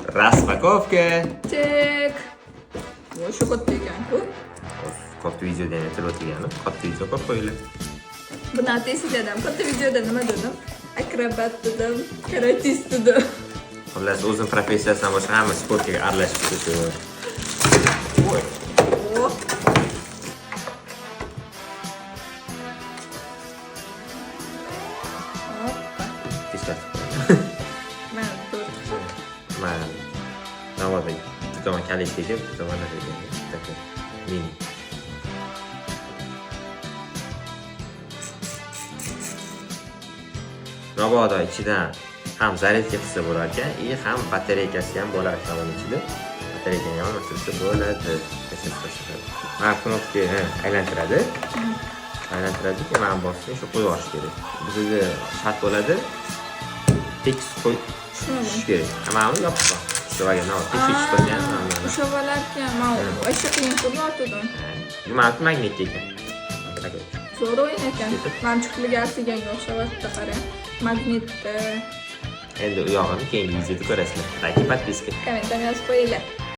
Распаковка. Чек. Voy, shu katta ekan-ku. Katta videoda ham aytilib o'tilgani, katta video ko'p qo'yiladi. Buni ataysiz adam. Katta videoda nima dedim? Akrobat dedim, karatist dedim. Xullas, o'zini professiyasidan boshqa hamma sportga aralashib shu. Voy. Oh. Hoppa. Teshlatib. Mana to'rt. Mana navoda bitta tomon kalishka ekan, bitta tomon nima ekan. Такой mini. Mabodo ichidan ham zaryadka qilsa bo'lar ekan, и ham batareykasi ham bo'lar ekan uni ichida. Batareykani ham almashtirsa bo'ladi. Tashlab tashlab. Mana knopka aylantiradi. Aylantiradi, keyin mana bossang, shu qo'yib yuborish kerak. Bizda shart bo'ladi. Tekis qo'yib tushish kerak. Mana buni yopib qo'y. Shu agar nima tekis tushib qolgan, mana. Ushlab olarkan, man вообще qiyin ko'rmayotgandim. Mana bu magnit ekan. Такой. Zo'r o'yin ekan. Manimcha puliga arziganga o'xshabyapti, qarang. Magnitda. Endi u yog'ini keyingi videoda ko'rasizlar. Like, подписка. Kommentariy yozib qo'yinglar.